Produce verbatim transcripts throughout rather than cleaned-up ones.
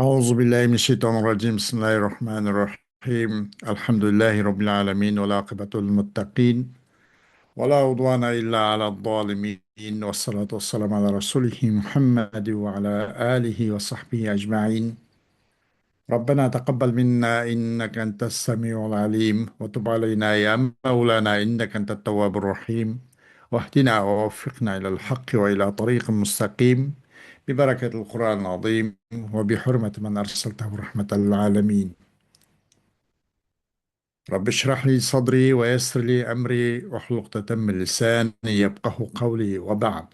أعوذ بالله من الشيطان الرجيم. بسم الله الرحمن الرحيم. الحمد لله رب العالمين، والعاقبة للمتقين، ولا عدوان إلا على الظالمين، والصلاة والسلام على رسوله محمد وعلى آله وصحبه أجمعين. ربنا تقبل منا إنك أنت السميع العليم، وتب علينا يا مولانا إنك أنت التواب الرحيم، واهدنا ووفقنا إلى الحق وإلى طريق مستقيم، ببركة القرآن العظيم وبحرمة من أرسلته رحمة للعالمين. رب اشرح لي صدري ويسر لي أمري واحلل عقدة من لساني يفقهوا قولي، وبعد.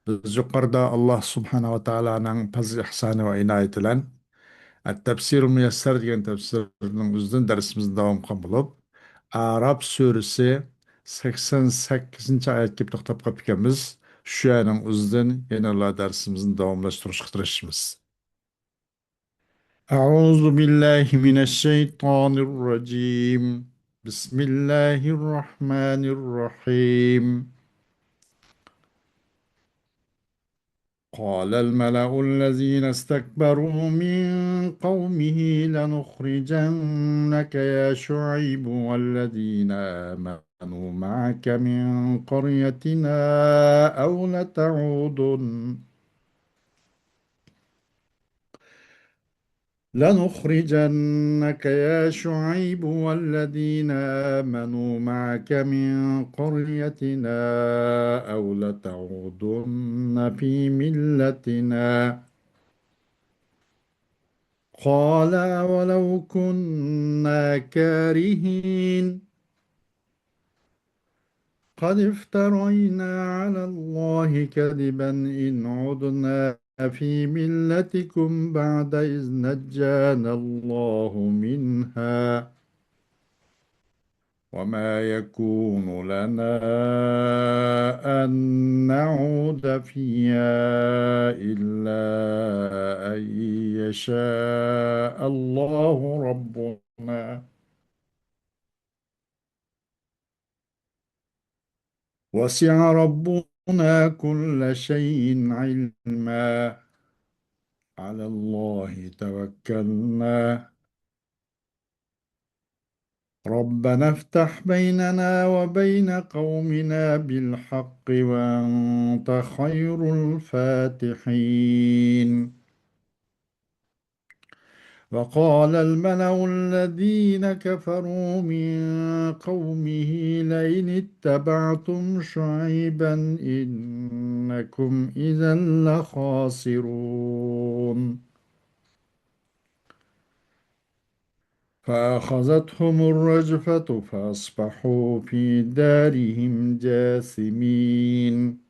بىز يۇقىرىدا ئاللاھ سۇبھانەھۇ ۋە تائالانىڭ پەزلى ئىھسانى ۋە ئىنايىتى بىلەن ئەت-تەپسىرۇل مۇيەسسەر دېگەن تەپسىرنىڭ ئۆزىدىن دەرسىمىزنى داۋام قىلغان بولۇپ، ئەئراف سۈرىسى سەكسەن سەككىزىنچى ئايەتكە كېلىپ توختاپ قاپتىكەنمىز. شۇ ئايەتنىڭ ئۆزىدىن يەنىلا دەرسىمىزنى داۋاملاشتۇرۇشقا تىرىشىمىز. أعوذ بالله من الشيطان الرجيم. بسم الله الرحمن الرحيم. قال الملأ الذين استكبروا من قومه لنخرجنك يا شعيب والذين آمنوا معك من قريتنا أو لتعودن لنخرجنك يا شعيب والذين آمنوا معك من قريتنا أو لتعودن في ملتنا. قال أولو كنا كارهين. قد افترينا على الله كذبا إن عدنا في ملتكم بعد إذ نجانا الله منها وما يكون لنا أن نعود فيها إلا أن يشاء الله ربنا وسع ربنا كل شيء علما على الله توكلنا ربنا افتح بيننا وبين قومنا بالحق وأنت خير الفاتحين. وقال الملأ الذين كفروا من قومه لئن اتبعتم شعيبا إنكم إذا لخاسرون. فأخذتهم الرجفة فأصبحوا في دارهم جاثمين.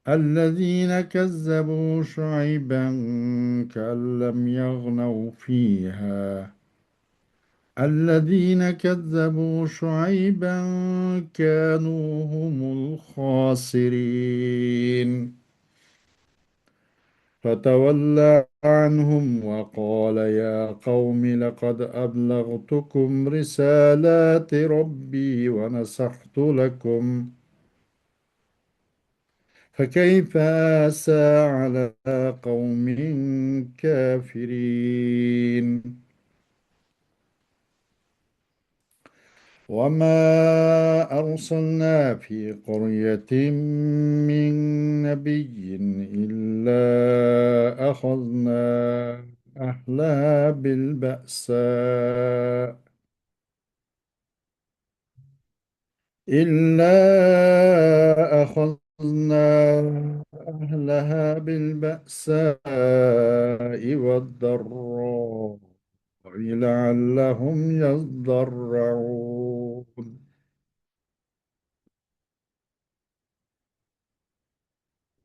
الذين كذبوا شعيبا كأن لم يغنوا فيها. الذين كذبوا شعيبا كانوا هم الخاسرين. فتولى عنهم وقال يا قوم لقد أبلغتكم رسالات ربي ونصحت لكم فكيف آسى على قوم كافرين. وما أرسلنا في قرية من نبي إلا أخذنا أهلها بالبأساء إلا أخذنا أهلها بالبأساء والضراء لعلهم يضرعون.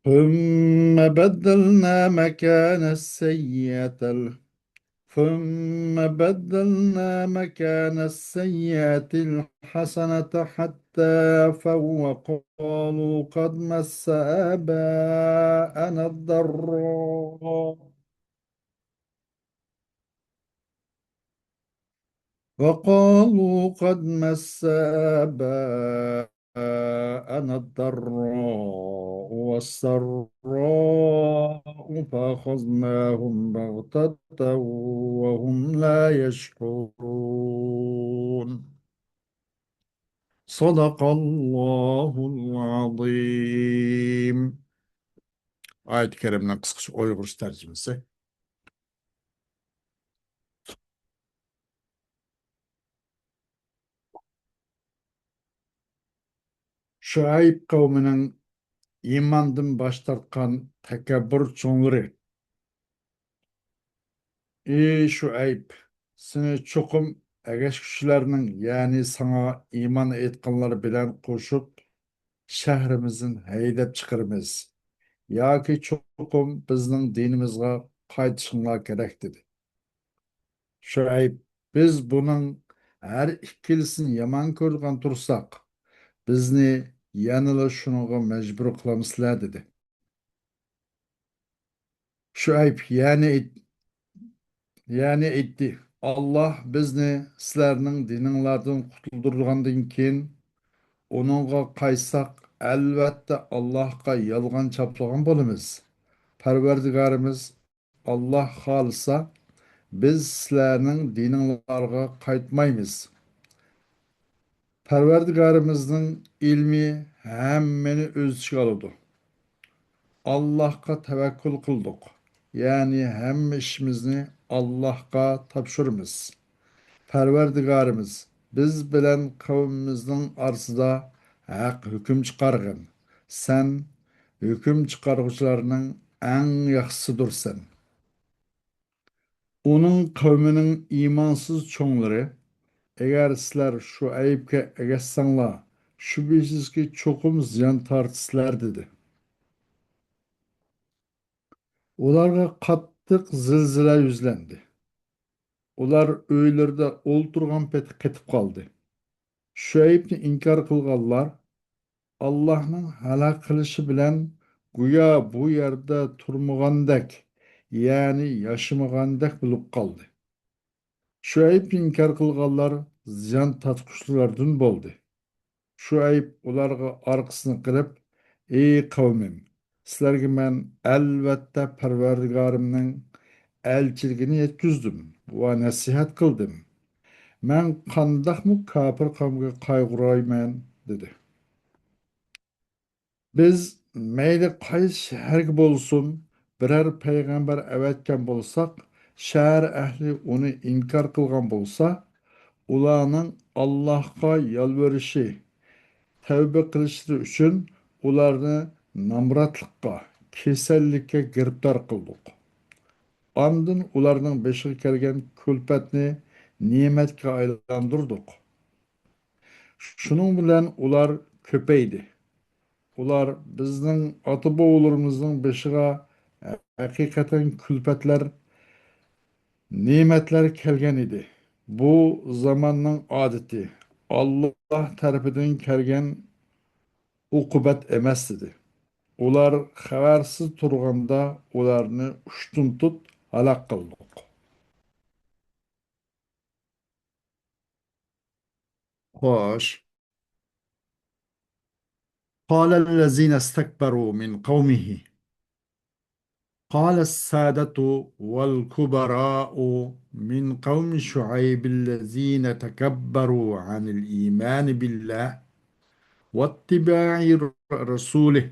ثم بدلنا مكان السيئة ال-، ثم بدلنا مكان السيئة الحسنة حتى عفوا وقالوا قد مس آباءنا الضراء وقالوا قد مس آباءنا الضراء والسراء فأخذناهم بغتة وهم لا يشعرون. صدق الله العظيم. ئايەت كەرىمنىڭ قىسقىچە ئۇيغۇرچە تەرجىمىسى. شۇئەيب قەۋمىنىڭ ئىماندىن باش تارتقان تەكەببۇر چوڭلىرى. ئى شۇئەيب، سېنى چوقۇم ئەگەشكۈچىلەرنىڭ، يەنى ساڭا ئىمان ئېيتقانلار بىلەن قوشۇپ شەھىرىمىزدىن ھەيدەپ چىقىرىمىز ياكى چوقۇم بىزنىڭ دىنىمىزغا قايتىشىڭلار كېرەك، دېدى. شۇئەيب، بىز بۇنىڭ ھەر ئىككىلىسىنى يامان كۆرىدىغان تۇرساق، بىزنى يەنىلا شۇنىڭغا مەجبۇر قىلامسىلەر، دېدى. شۇئەيب يەنە ئېيت-، يەنە ئېيتتى، ئاللاھ بىزنى سىلەرنىڭ دىنىڭلاردىن قۇتۇلدۇرغاندىن كېيىن، ئۇنىڭغا قايتساق، ئەلۋەتتە ئاللاھقا يالغان چاپلىغان بولىمىز. پەرۋەردىگارىمىز ئاللاھ خالىسا، بىز سىلەرنىڭ دىنىڭلارغا قايتمايمىز. پەرۋەردىگارىمىزنىڭ ئىلمى ھەممىنى ئۆز ئىچىگە ئالىدۇ. ئاللاھقا تەۋەككۈل قىلدۇق، يەنى ھەممە ئىشىمىزنى ئاللاھقا تاپشۇرىمىز. پەرۋەردىگارىمىز، بىز بىلەن قەۋمىمىزنىڭ ئارىسىدا ھەق ھۆكۈم چىقارغىن. سەن ھۆكۈم چىقارغۇچىلارنىڭ ئەڭ ياخشىسىدۇرسەن. ئۇنىڭ قەۋمىنىڭ ئىمانسىز چوڭلىرى، ئەگەر سىلەر شۇئەيبكە ئەگەشسەڭلار، شۈبھىسىزكى، چوقۇم زىيان تارتىسىلەر، دېدى. ئۇلارغا قاتتىق زىلزىلە يۈزلەندى. ئۇلار ئۆيلىرىدە ئولتۇرغان پېتى قېتىپ قالدى. شۇئەيبنى ئىنكار قىلغانلار ئاللاھنىڭ ھالاك قىلىشى بىلەن گويا بۇ يەردە تۇرمىغاندەك، يەنى ياشىمىغاندەك بولۇپ قالدى. شۇئەيبنى ئىنكار قىلغانلار زىيان تارتقۇچىلاردىن بولدى. شۇئەيب ئۇلارغا ئارقىسىنى قىلىپ، ئى قەۋمىم، سىلەرگە مەن ئەلۋەتتە پەرۋەردىگارىمنىڭ ئەلچىلىكىنى يەتكۈزدۈم ۋە نەسىھەت قىلدىم. مەن قانداقمۇ كاپىر قەۋمگە قايغۇرايمەن؟ دېدى. بىز مەيلى قايسى شەھەرگە بولسۇن، بىرەر پەيغەمبەر ئەۋەتكەن بولساق، شەھەر ئەھلى ئۇنى ئىنكار قىلغان بولسا، ئۇلارنىڭ ئاللاھقا يالۋۇرۇشى، تەۋبە قىلىشلىرى ئۈچۈن ئۇلارنى نامراتلىققا، كېسەللىككە گىرىپتار قىلدۇق. ئاندىن ئۇلارنىڭ بېشىغا كەلگەن كۈلپەتنى نېمەتكە ئايلاندۇردۇق. شۇنىڭ بىلەن ئۇلار كۆپەيدى. ئۇلار، بىزنىڭ ئاتا-بوۋىلىرىمىزنىڭ بېشىغا ھەقىقەتەن كۈلپەتلەر، نېمەتلەر كەلگەن ئىدى. بۇ زاماننىڭ ئادىتى، ئاللاھ تەرىپىدىن كەلگەن ئوقۇبەت ئەمەس، دېدى. ئۇلار خەۋەرسىز تۇرغاندا ئۇلارنى ئۇشتۇمتۇت ھالاك قىلدۇق. خوش. قال الذين استكبروا من قومه، قال السادة والكبراء من قوم شعيب الذين تكبروا عن الإيمان بالله واتباع رسوله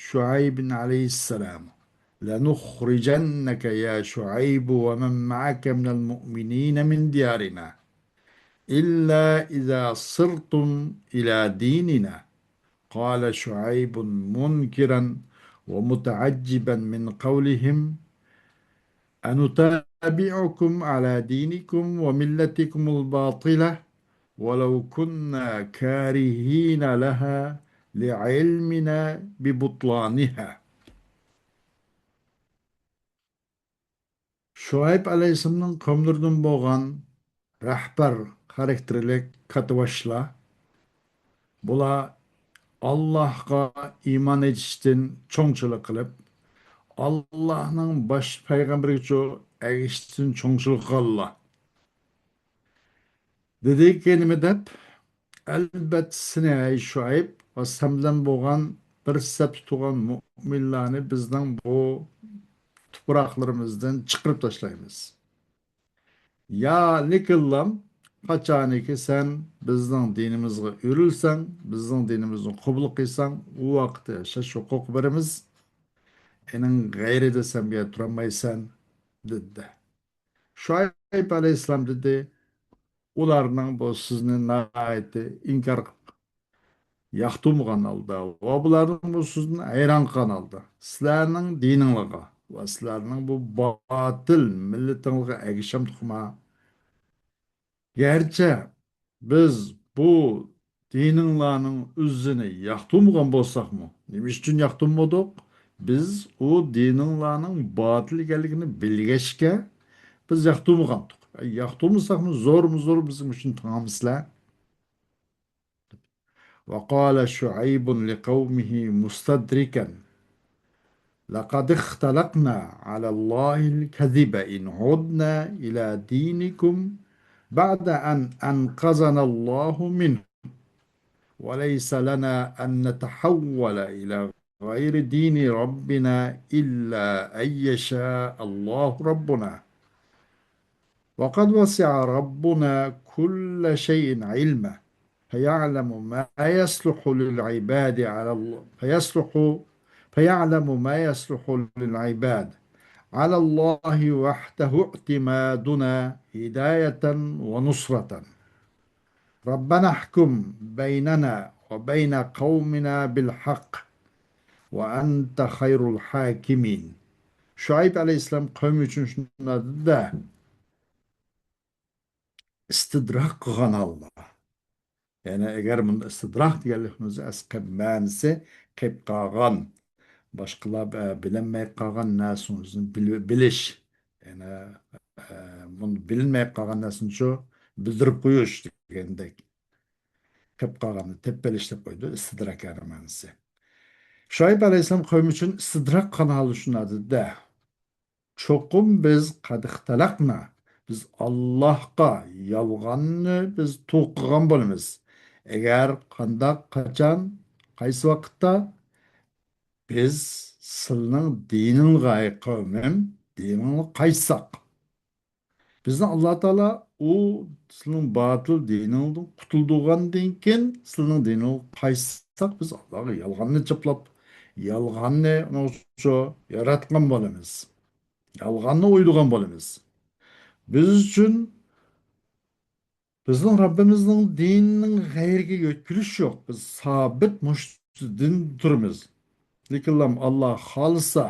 شعيب عليه السلام، لنخرجنك يا شعيب ومن معك من المؤمنين من ديارنا إلا إذا صرتم إلى ديننا. قال شعيب منكرا ومتعجبا من قولهم، أنتابعكم على دينكم وملتكم الباطلة ولو كنا كارهين لها لعلمنا ببطلانها. شۇئەيب ئەلەيھىسسالامنىڭ قەۋملىرىدىن بولغان رەھبەر خاراكتېرلىك كاتتىباشلار، بۇلار ئاللاھقا ئىمان ئېيتىشتىن چوڭچىلىق قىلىپ، ئاللاھنىڭ باش پەيغەمبىرىگىچۇ ئەگىشىشتىن چوڭچىلىق قىلغانلار. دېدىكى نېمە دەپ؟ ئەلبەتتە سېنى، ئەي شۇئەيب، ۋە سەن بىلەن بولغان بىر سەپتە تۇرغان مۇئمىنلارنى بىزنىڭ بۇ تۇپراقلىرىمىزدىن چىقىرىپ تاشلايمىز. يا لېكىنلا، قاچانكى سەن بىزنىڭ دىنىمىزغا ئۆرۈلسەڭ، بىزنىڭ دىنىمىزنى قوبۇل قىلساڭ، ئۇ ۋاقىتتا ياشاش ھوقۇقى بېرىمىز. ئېنىڭ غەيرىدە سەن بۇ يەردە تۇرالمايسەن، دېدى. شۇئەيب ئەلەيھىسسالام دېدى، ئۇلارنىڭ بۇ سىزنى ناھايىتى ئىنكار قىلىپ ياقتۇرمىغان ھالدا ۋە بۇلارنىڭ بۇ سىزدىن ھەيران قالغان ھالدا سىلەرنىڭ دىنىڭلارغا ۋە سىلەرنىڭ بۇ باتىل مىللىتىڭلارغا ئەگىشەمدۇقما؟ گەرچە بىز بۇ دىنىڭلارنىڭ ئۆزىنى ياقتۇرمىغان بولساقمۇ، نېمە ئۈچۈن ياقتۇرمىدۇق؟ بىز ئۇ دىنىڭلارنىڭ باتىل ئىكەنلىكىنى بىلگەچكە، بىز ياقتۇرمىغانتۇق. ياقتۇرمىساقمۇ، زورمۇ زور بىزنىڭ ئۈچۈن تاڭامسىلەر؟ وقال شعيب لقومه مستدركا، لقد اختلقنا على الله الكذب إن عدنا إلى دينكم بعد أن أنقذنا الله منه، وليس لنا أن نتحول إلى غير دين ربنا إلا أن يشاء الله ربنا، وقد وسع ربنا كل شيء علما، فيعلم ما يصلح للعباد على الله، فيصلح، فيعلم ما يصلح للعباد. على الله وحده اعتمادنا هداية ونصرة. ربنا احكم بيننا وبين قومنا بالحق وأنت خير الحاكمين. شۇئەيب ئەلەيھىسسالام قەۋمى ئۈچۈن شۇنداق دېدى-دە، ئىستىدراك قىلغان ھالدا. يەنى ئەگەر بۇندا ئىستىدراك دېگەنلىكىمىز ئەسلى مەنىسى قېلىپ قالغان، باشقىلار، ئە، بىلەلمەي قالغان نەرسىنى بىل-، بىلىش. يەنى، ئە، بۇنى بىلىنمەي قالغان نەرسىنى شۇ بىلدۈرۈپ قويۇش دېگەندەك. قېلىپ قالغاننى تېپىپ ئېلىش دەپ قويىدۇ، ئىستىدراك مەنىسى. شۇئەيب ئەلەيھىسسالام قەۋمى ئۈچۈن ئىستىدراك قىلغان ھالدا شۇنداق دېدى-دە، چوقۇم بىز قەد ئىختەلەقنا، بىز ئاللاھقا يالغاننى بىز توقۇغان بولىمىز. ئەگەر قانداق، قاچان، قايسى ۋاقىتتا بىز سىلنىڭ دىنىڭغا، ئەي قەۋمىم، دىنىڭغا قايتساق، بىزنى ئاللا تائالا ئۇ سىلنىڭ باتىل دىنىڭدىن قۇتۇلدۇرغاندىن كېيىن، سىلنىڭ دىنىڭغا قايتساق، بىز ئاللاغا يالغاننى چاپلاپ، يالغاننى ئۇنىڭ ئۈچۈن ياراتقان بولىمىز. يالغاننى ئويلىغان بولىمىز. بىز ئۈچۈن، بىزنىڭ رەببىمىزنىڭ دىنىنىڭ غەيرىگە يۆتكىلىش يوق. بىز سابىت مۇشۇ دىندا تۇرىمىز. لېكىنلا ئاللا خالىسا،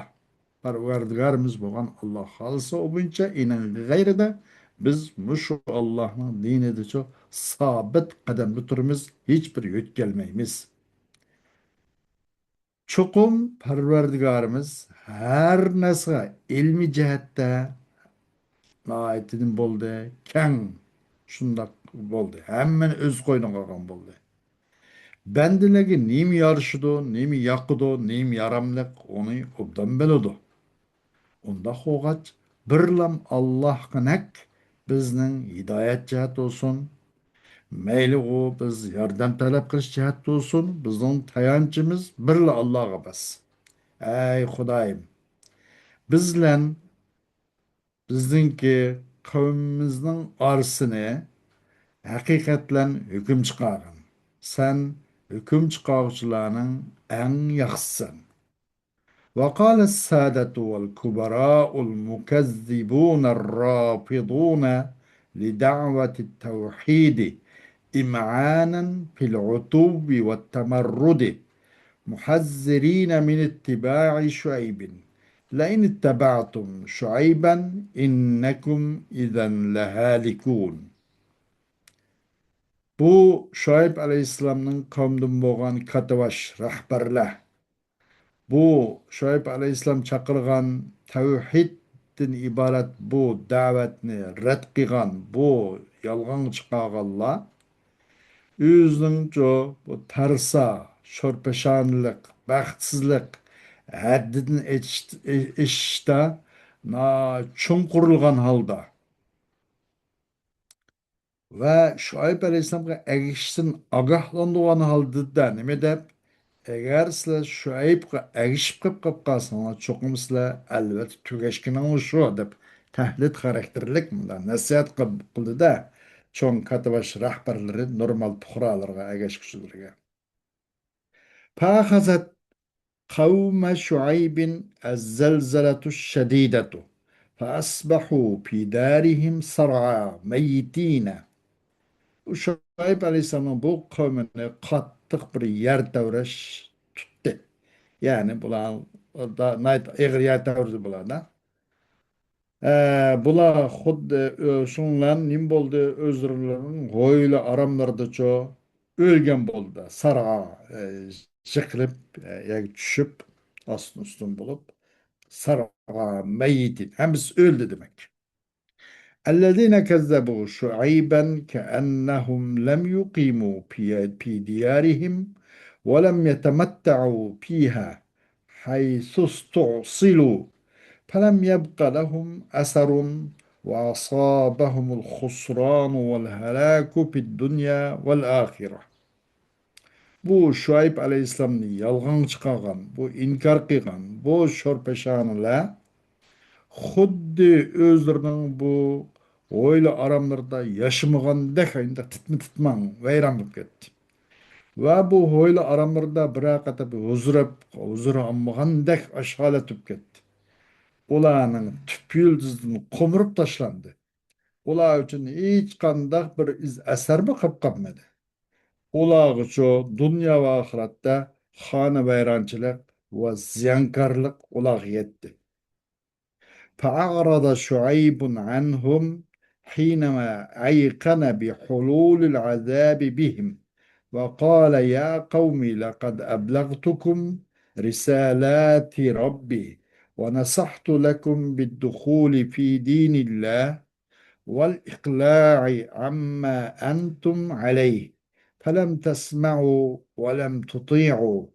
پەرۋەردىگارىمىز بولغان ئاللا خالىسا، ئۇ بويىچە ئېنىڭ غەيرىدە بىز مۇشۇ ئاللانىڭ دىنىدىچۇ سابىت قەدەمدە تۇرىمىز، ھېچبىر يۆتكەلمەيمىز. چوقۇم پەرۋەردىگارىمىز ھەر نەرسىگە ئىلمىي جەھەتتە ناھايىتى نېمە بولدى، كەڭ، شۇنداق بولدى. ھەممىنى ئۆز قوينىغا ئالغان بولدى. بەندىلەرگە نېمە يارىشىدۇ، نېمە ياقىدۇ، نېمە ياراملىق، ئۇنى ئوبدان بىلىدۇ. ئۇنداق بولغاچ، بىرلام ئاللاھقا نەك بىزنىڭ ھىدايەت جەھەت بولسۇن، مەيلى ئۇ بىز ياردەم تەلەپ قىلىش جەھەت بولسۇن، بىزنىڭ تايانچىمىز بىرلا ئاللاغا بەس. ئەي خۇدايىم، بىز بىلەن بىزنىڭكى قەۋمىمىزنىڭ ئارىسىنى ھەقىقەت بىلەن ھۆكۈم چىقارغىن. سەن ھۆكۈم چىقارغۇچىلارنىڭ ئەڭ ياخشىسىسەن. وقال السادة والكبراء المكذبون الرافضون لدعوة التوحيد إمعانا في العتو والتمرد محذرين من اتباع شعيب، لئن اتبعتم شعيبا إنكم إذا لهالكون. بۇ شۇئەيب ئەلەيھىسسالامنىڭ قەۋمىدىن بولغان كاتتىباش رەھبەرلەر، بۇ شۇئەيب ئەلەيھىسسالام چاقىرغان تەۋھىدتىن ئىبارەت بۇ دەۋەتنى رەت قىلغان، بۇ يالغانغا چىقارغانلار ئۆزىنىڭچۇ بۇ تەرسا، شورپىشانىلىق، بەختسىزلىك ھەددىدىن ئېچىش-، ئېشىشتا نا-، چوڭقۇرلىغان ھالدا، ۋە شۇئەيب ئەلەيھىسسالامغا ئەگىشىشتىن ئاگاھلاندۇرغان ھالدا نېمە دەپ، ئەگەر سىلەر شۇئەيبقا ئەگىشىپ قېلىپ قېلىپ قالساڭلار، چوقۇم سىلەر ئەلۋەتتە تۈگەشكىنىڭلار شۇ، دەپ تەھدىت خاراكتېرلىك مۇنداق نەسىھەت قىل-، قىلدى-دە، چوڭ كاتتىباش رەھبەرلىرى نورمال پۇقرالارغا، ئەگەشكۈچىلەرگە. فأخذت قوم شعيب الزلزلة الشديدة فأصبحوا في دارهم صرعى ميتين. شۇئەيب ئەلەيھىسسالامنىڭ بۇ قەۋمىنى قاتتىق بىر يەر تەۋرەش تۇتتى. يەنى بۇلار دا-، ناھايىتى ئېغىر يەر تەۋرىدى بۇلاردا. ئە، بۇلار خۇددى ئۆ-، شۇنىڭ بىلەن نېمە بولدى؟ ئۆزلىرىنىڭ ھويلا ئاراملىرىدىچۇ ئۆلگەن بولدى. سارغا، ئە، يىقىلىپ، ئە، يەرگە چۈشۈپ، ئاستىن ئۈستۈن بولۇپ، سارغا مەييىتىن. ھەممىسى ئۆلدى دېمەك. الذين كذبوا شعيبا كأنهم لم يقيموا في، في ديارهم ولم يتمتعوا فيها حيث استؤصلوا فلم يبق لهم أثر وأصابهم الخسران والهلاك في الدنيا والآخرة. بۇ شۇئەيب ئەلەيھىسسالامنى يالغانغا چىقارغان، بۇ ئىنكار قىلغان، بۇ شورپەشانىلەر خۇددى ئۆزلىرىنىڭ بۇ ھويلا ئاراملىرىدا ياشىمىغاندەك، ئاينىدا تىتما تىتماڭ ۋەيران بولۇپ كەتتى. ۋە بۇ ھويلا ئاراملىرىدا بىرەر قېتىم ھۇزۇر، ھۇزۇر ئالمىغاندەك ئاشۇ ھالەت بولۇپ كەتتى. ئۇلارنىڭ تۈپ يىلتىزىدىن قومۇرۇپ تاشلاندى. ئۇلار ئۈچۈن ھېچقانداق بىر ئىز ئەسەرمۇ قېلىپ قالمىدى. ئۇلارغىچۇ دۇنيا ۋە ئاخىرەتتە خانىۋەيرانچىلىق ۋە زىيانكارلىق ئۇلارغا يەتتى. فأعرض شعيب عنهم حينما أيقن بحلول العذاب بهم، وقال: يا قوم لقد أبلغتكم رسالات ربي، ونصحت لكم بالدخول في دين الله، والإقلاع عما أنتم عليه، فلم تسمعوا ولم تطيعوا،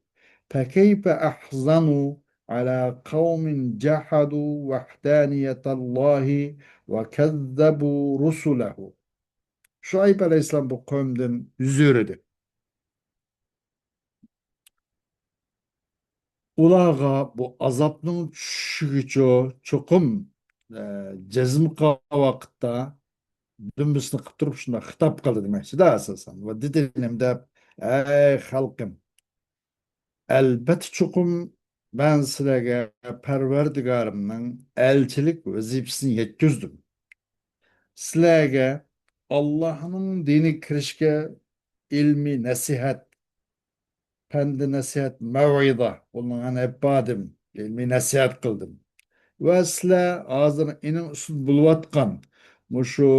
فكيف أحزن على قوم جحدوا وحدانية الله وكذبوا رسله. شۇئەيب ئەلەيھىسسالام بۇ قەۋمدىن يۈز ئۆرۈدى. ئۇلارغا بۇ ئازابنىڭ چۈشۈشىگىچۇ چوقۇم، ئە، جەزم قىلغان ۋاقىتتا دۈمبىسىنى قىپ تۇرۇپ شۇنداق خىتاب قىلدى دېمەكچىدە ئاساسەن. ۋە دېدى نېمە دەپ، ئەي خەلقىم، ئەلبەتتە چوقۇم مەن سىلەرگە پەرۋەردىگارىمنىڭ ئەلچىلىك ۋەزىپىسىنى يەتكۈزدۈم. سىلەرگە ئاللاھنىڭ دىنىگە كىرىشكە ئىلمىي نەسىھەت، پەندى نەسىھەت، مەۋئىزە، ئۇلارنى ئەپ باردىم، ئىلمىي نەسىھەت قىلدىم. ۋە سىلەر ھازىر ئېنىڭ ئۈستىدە بولۇۋاتقان مۇشۇ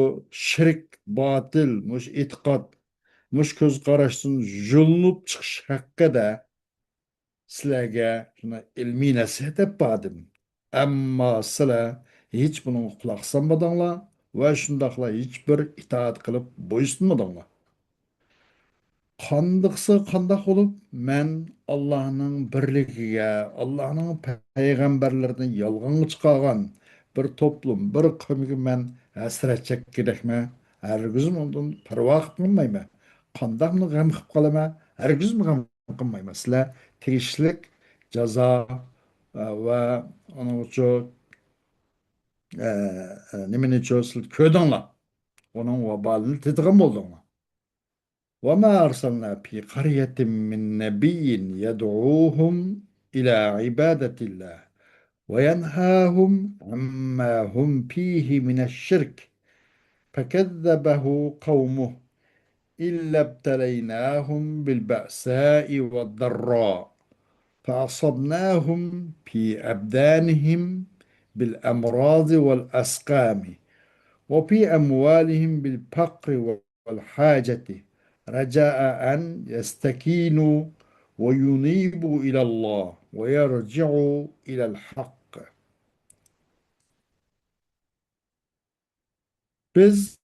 شىرك، باتىل، مۇشۇ ئېتىقاد، مۇشۇ كۆز قاراشتىن يۇلۇنۇپ چىقىش ھەققىدە سىلەرگە شۇنى ئىلمىي نەسىھەت ئەپ باردىم. ئەمما سىلەر ھېچ بۇنىڭغا قۇلاق سالمىدىڭلار ۋە شۇنداقلا ھېچ بىر ئىتائەت قىلىپ بويسۇنمىدىڭلار. قاندىقسا قانداق بولۇپ، مەن ئاللاھنىڭ بىرلىكىگە، ئاللاھنىڭ پەيغەمبەرلىرىنى يالغانغا چىقارغان بىر توپلۇم، بىر قەۋمگە مەن ھەسرەت چەككۈدەكمەن؟ ھەرگىزمۇ ئۇندىن پەرۋا قىلىپ قالمايمەن. قانداقمۇ غەم قىلىپ قالىمەن؟ ھەرگىزمۇ غەم قىلمايمەن. سىلەر تېگىشلىك جازا، ئە، ۋە ئۇنىڭ ئۈچۈن، ئە، ئە، نېمىنى چۆ-، سىلەر كۆردۈڭلار. ئۇنىڭ ۋابالىنى تېتىغان بولدۇڭلار. وما أرسلنا في قرية من نبي يدعوهم إلى عبادة الله وينهاهم عما هم فيه من الشرك فكذبه قومه إلا ابتليناهم بالبأساء والضراء فأصبناهم في أبدانهم بالأمراض والأسقام وفي أموالهم بالفقر والحاجة رجاء أن يستكينوا وينيبوا إلى الله ويرجعوا إلى الحق. بىز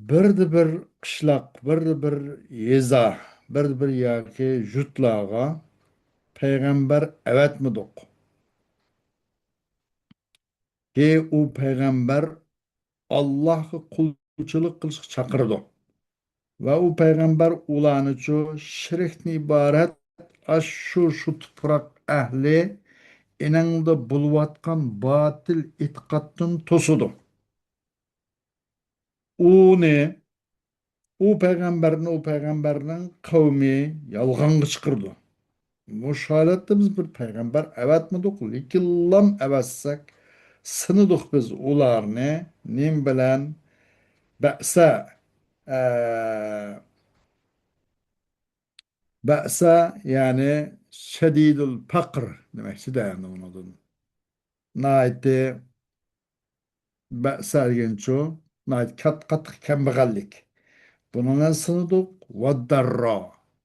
بىردە بىر قىشلاق، بىردە بىر يېزا، بىردە بىر ياكى يۇرتلارغا پەيغەمبەر ئەۋەتمىدۇق. ھەي، ئۇ پەيغەمبەر ئاللاھقا قۇلچىلىق قىلىشقا چاقىرىدۇ. ۋە ئۇ پەيغەمبەر ئۇلارنىچۇ شىركتىن ئىبارەت ئاشۇ، شۇ تۇپراق ئەھلى ئېنىڭدا بولۇۋاتقان باتىل ئېتىقادتىن توسىدۇ. ئۇنى، ئۇ پەيغەمبەرنى، ئۇ پەيغەمبەرنىڭ قەۋمى يالغانغا چىقىرىدۇ. مۇشۇ ھالەتتە بىز بىر پەيغەمبەر ئەۋەتمىدۇق، لېكىنلام ئەۋەتسەك، سىنىدۇق بىز ئۇلارنى. نېمە بىلەن؟ بەئسا، ئە، بەئسا، يەنى شەدىدۇل پەقر دېمەكچىدە، ئەمدى ئۇنىڭدىن. ناھايىتى بەئسا دېگەنچۇ، ناھايىتى كات-، قاتتىق كەمبەغەللىك. بۇنىڭ بىلەن سىنىدۇق. ۋەددەررا.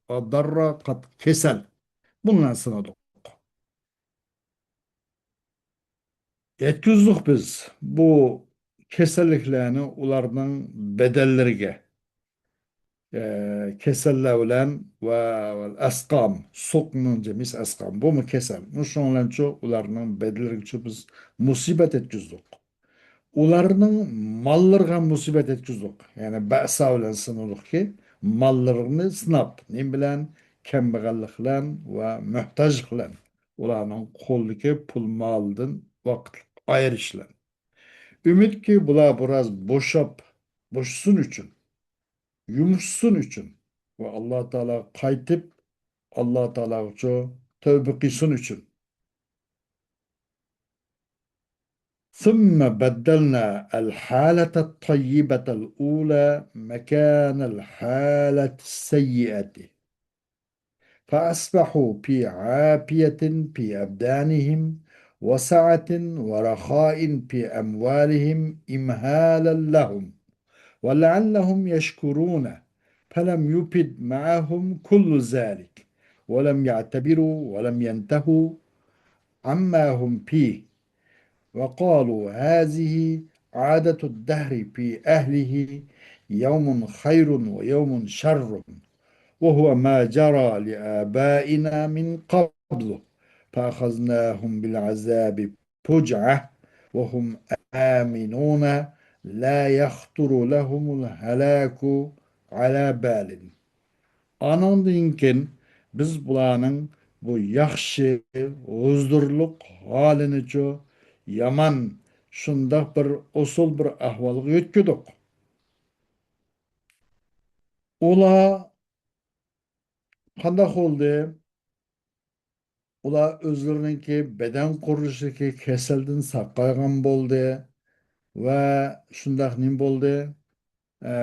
ۋەددەررا قاتتىق كېسەل. بۇنىڭ بىلەن سىنىدۇق. يەتكۈزدۇق بىز بۇ كېسەللىكلەرنى ئۇلارنىڭ بەدەنلىرىگە. ئە، كېسەللەر بىلەن ۋە، ۋە ئەسقام، سوقنىڭ جەمئىسى ئەسقام، بۇمۇ كېسەل. مۇشۇنىڭ بىلەنچۇ ئۇلارنىڭ بەدەنلىرىگىچۇ بىز مۇسىبەت يەتكۈزدۇق. ئۇلارنىڭ ماللىرىغا مۇسىبەت يەتكۈزدۇق. يەنى بەئسا بىلەن سىنىدۇقكى، ماللىرىنى سىناپ، نېمە بىلەن؟ كەمبەغەللىك بىلەن ۋە موھتاجلىق بىلەن. ئۇلارنىڭ قولىدىكى پۇل مالىدىن ۋاقىتلىق ئايرىش بىلەن. ئۈمىدكى، بۇلار بىراز بوشاپ، بوشىسۇن ئۈچۈن، يۇمشىسۇن ئۈچۈن ۋە ئاللا تائالاغا قايتىپ، ئاللا تائالاغىچۇ تەۋبە قىلسۇن ئۈچۈن. ثم بدلنا الحالة الطيبة الأولى مكان الحالة السيئة فأصبحوا في عافية في أبدانهم وسعة ورخاء في أموالهم إمهالا لهم ولعلهم يشكرون فلم يفد معهم كل ذلك ولم يعتبروا ولم ينتهوا عما هم فيه وقالوا هذه عادة الدهر في أهله يوم خير ويوم شر وهو ما جرى لآبائنا من قبل فأخذناهم بالعذاب فجعة وهم آمنون لا يخطر لهم الهلاك على بال. ئانىڭدىن كېيىن بىز بۇلارنىڭ بۇ ياخشى، ھۇزۇرلۇق ھالىنىچۇ يامان، شۇنداق بىر ئۇسۇل بىر ئەھۋالغا يۆتكىدۇق. ئۇلار قانداق بولدى؟ ئۇلار ئۆزلىرىنىڭكى بەدەن قۇرۇلۇشىدىكى كېسەلدىن ساقايغان بولدى ۋە شۇنداق نېمە بولدى؟ ئە،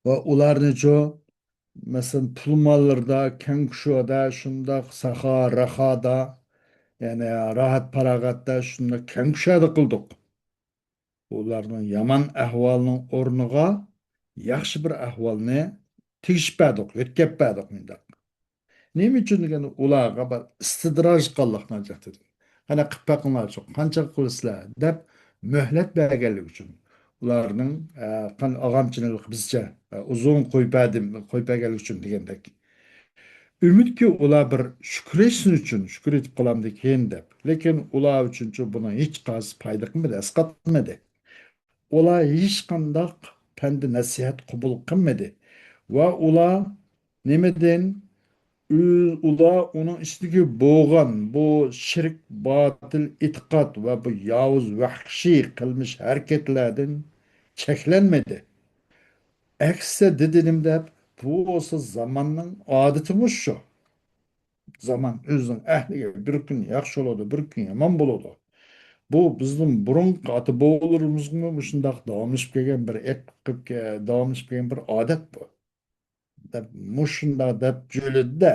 ۋە ئۇلارنىچۇ، مەسىلەن، پۇل ماللىرىدا، كەڭ كۇشۇدا، شۇنداق ساخا، راخادا، يەنى راھەت پاراغەتتە شۇنداق كەڭ كۇشادە قىلدۇق. ئۇلارنىڭ يامان ئەھۋالىنىڭ ئورنىغا ياخشى بىر ئەھۋالنى تېگىشىپ بەردۇق، يۆتكەپ بەردۇق مۇنداق. نېمە ئۈچۈن دېگەندە، ئۇلارغا بىر ئىستىدراج قىلغانلىقىنى ئېيتتى. قانداق قىلىپ بېقىڭلارچۇ، قانچىلىك قىلىسىلەر دەپ مۆھلەت بەرگەنلىكى ئۈچۈن. ئۇلارنىڭ، ئە، قان-، ئاغامچىنىڭ بىزچە، ئە، ئۇزۇن قويۇپ بەردىم، قويۇپ بەرگەنلىكى ئۈچۈن دېگەندەك. ئۈمىدكى ئۇلار بىر شۈكرى ئېيتسۇن ئۈچۈن، شۈكرى ئېيتىپ قالامدىكىن دەپ. لېكىن ئۇلار ئۈچۈنچۇ بۇنىڭ ھېچقايسى پايدا قىلمىدى، ئەسقاتمىدى. ئۇلار ھېچقانداق پەند نەسىھەت قوبۇل قىلمىدى. ۋە ئۇلار نېمىدىن؟ ئۇ-، ئۇلار ئۇنىڭ ئىچىدىكى بولغان بۇ شىرك، باتىل ئېتىقاد ۋە بۇ ياۋۇز، ۋەھشىي قىلمىش ھەرىكەتلەردىن چەكلەنمىدى. ئەكسىچە دېدى نېمە دەپ، بۇ بولسا زاماننىڭ ئادىتى مۇشۇ. زامان ئۆزىنىڭ ئەھلىگە بىر كۈن ياخشى بولىدۇ، بىر كۈن يامان بولىدۇ. بۇ بىزنىڭ بۇرۇنقى ئاتا-بوۋىلىرىمىزمۇ مۇشۇنداق داۋاملىشىپ كەلگەن بىر ئېق-، داۋاملىشىپ كەلگەن بىر ئادەت بۇ. دەپ، مۇشۇنداق دەپ جۆلىدى-دە.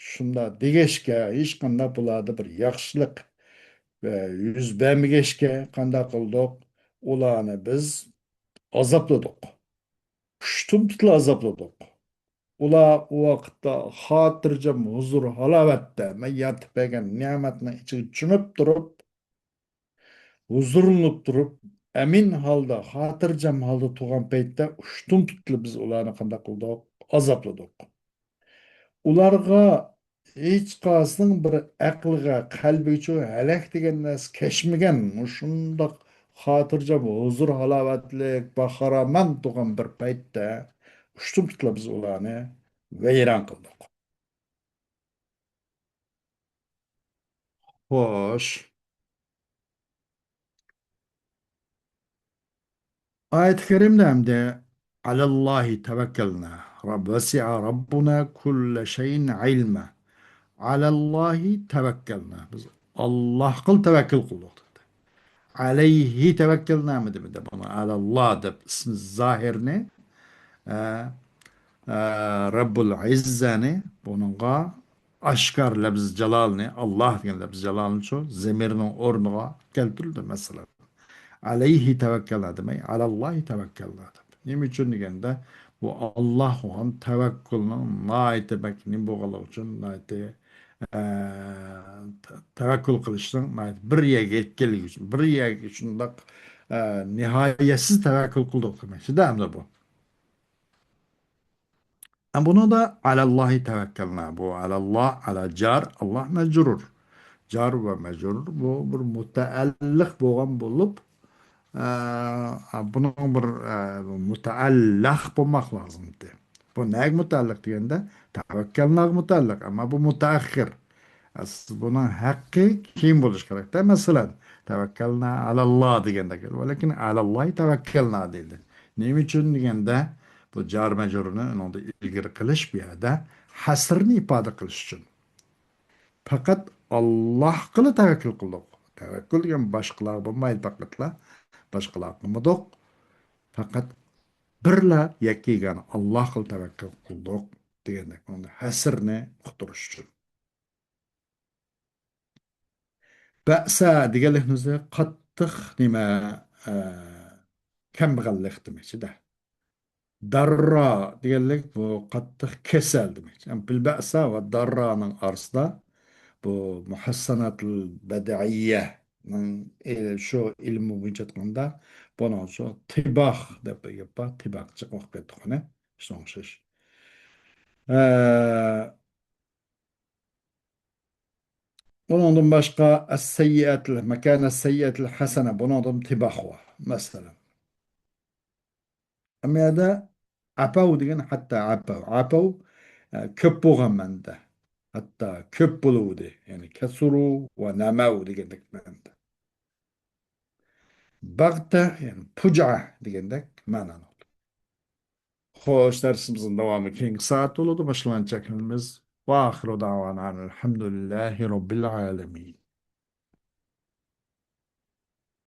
شۇنداق دېگەچكە، ھېچقانداق بۇلاردا بىر ياخشىلىق، ئە، يۈز بەرمىگەچكە، قانداق قىلدۇق؟ ئۇلارنى بىز ئازابلىدۇق. ئۇشتۇمتۇتلا ئازابلىدۇق. ئۇلار ئۇ ۋاقىتتا خاتىرجەم ھۇزۇر-ھالاۋەتتە، مەن يارىتىپ بەرگەن نېمەتنىڭ ئىچىگە چۆمۈپ تۇرۇپ، ھۇزۇرلىنىپ تۇرۇپ، ئەمىن ھالدا، خاتىرجەم ھالدا تۇرغان پەيتتە ئۇشتۇمتۇتلا بىز ئۇلارنى قانداق قىلدۇق؟ ئازابلىدۇق. ئۇلارغا ھېچقايسىنىڭ بىر ئەقلىگە، قەلبىگىچۇ ھەلەك دېگەن نەرسە كەچمىگەن، مۇشۇنداق خاتىرجەم، ھۇزۇر-ھالاۋەتلىك، باخارامان تۇرغان بىر پەيتتە ئۇشتۇمتۇتلا بىز ئۇلارنى ۋەيران قىلدۇق. خوش. ئايەت كەرىمدە ئەمدى «ئەلەللاھى تەۋەككەلنا. رەب، ۋەسىئە رەببۇنا كۇللە شەيئىن ئىلما. ئەلەللاھى تەۋەككەلنا.» بىز ئاللاھقىلا تەۋەككۈل قىلدۇق دېدى. «ئەلەيھى تەۋەككەلنامۇ» دېمىدى. بۇنى «ئەلەللا» دەپ ئىسمى زاھىرنى، ئە، ئە، رەببۇل ئىززەنى، بۇنىڭغا ئاشكار لەپزى جالالنى، ئاللاھ دېگەن لەپزى جالالنى شۇ زەمىرنىڭ ئورنىغا كەلتۈرۈلدى، مەسىلەن. «ئەلەيھى تەۋەككەلنا» دېمەي، «ئەلەللاھى تەۋەككەلنا» دەپ. نېمە ئۈچۈن دېگەندە، بۇ ئاللاھقا بولغان تەۋەككۈلنىڭ ناھايىتى بەك نېمە بولغانلىقى ئۈچۈن، ناھايىتى، ئە، تە-، تەۋەككۈل قىلىشنىڭ ناھايىتى بىر يەرگە يەتكەنلىكى ئۈچۈن، بىر يەرگە شۇنداق، ئە، نىھايەتسىز تەۋەككۈل قىلدۇق دېمەكچىدە ئەمدى بۇ. ئە، بۇنىڭدا «ئەلەللاھى تەۋەككەلنا». بۇ «ئەلەللا»، «ئەلە» جار، «ئاللاھ» مەجرۇر. جار ۋە مەجرۇر بۇ بىر مۇتەئەللىق بولغان بولۇپ، ئە، بۇنىڭ بىر، ئە، مۇتەئەللىق بولماق لازىمدى. بۇ نەگە مۇتەئەللىق دېگەندە، تەۋەككەلناغا مۇتەئەللىق، ئەمما بۇ مۇتەئەخخىر. ئەسلى بۇنىڭ ھەققى كېيىن بولۇشى كېرەكتە. مەسىلەن، «تەۋەككەلنا ئەلەللا» دېگەندەك، ۋەلەكىن «ئەلەللاھى تەۋەككەلنا» دەيدۇ. نېمە ئۈچۈن دېگەندە، بۇ جار مەجرۇرنى ئۇنىڭدا ئىلگىرى قىلىش بۇ يەردە ھەسرنى ئىپادە قىلىش ئۈچۈن. پەقەت ئاللاھقىلا تەۋەككۈل قىلدۇق. تەۋەككۈل دېگەن باشقىلارغا بولمايدۇ پەقەتلا. باشقىلارغا قىلمىدۇق. پەقەت بىرلا يەككە يېگانە ئاللاھقىلا تەۋەككۈل قىلدۇق دېگەندەك. ئۇنى ھەسرنى ئۇقتۇرۇش ئۈچۈن. بەئسا دېگەنلىكنىڭ ئۆزى قاتتىق نېمە، ئە، كەمبەغەللىك دېمەكچىدە. داررا دېگەنلىك بۇ قاتتىق كېسەل دېمەكچى. يەنى بىل بەئسا ۋە داررانىڭ ئارىسىدا بۇ مۇھەسسەناتۇل بەدىئىيەنىڭ ئىل-، شۇ ئىلمى بويىچە ئېيتقاندا بۇنىڭ شۇ تىباق دەپ بىر گەپ بار. تىباق جىق ئوقۇپ كەتتۇق ئۇنى. شۇنىڭغا ئوخشاش. ئە، ئۇنىڭدىن باشقا ئەس-سەييىئەتىل، مەكانە سەييىئەتىل ھەسەنە، بۇنىڭدىن تىباق بار، مەسىلەن. ئەمما يەردە ئەپەۋ دېگەن، ھەتتا ئەپەۋ. ئەپەۋ، ئە، كۆپ بولغان مەنىدە. ھەتتا كۆپ بولۇۋىدى. يەنى كەسۇرۇ ۋە نەمەۋ دېگەندەك مەنىدە. بەغتە، يەنى پۇجئە دېگەندەك مەنانى. خوش، دەرسىمىزنىڭ داۋامى كېيىنكى سائەتتە بولىدۇ. باشلىغانچە كۆڭلىمىز. ۋە ئاخىرۇ دەئۋانا ئەنىل ھەمدۇلىللاھى رەببىل ئالەمىن.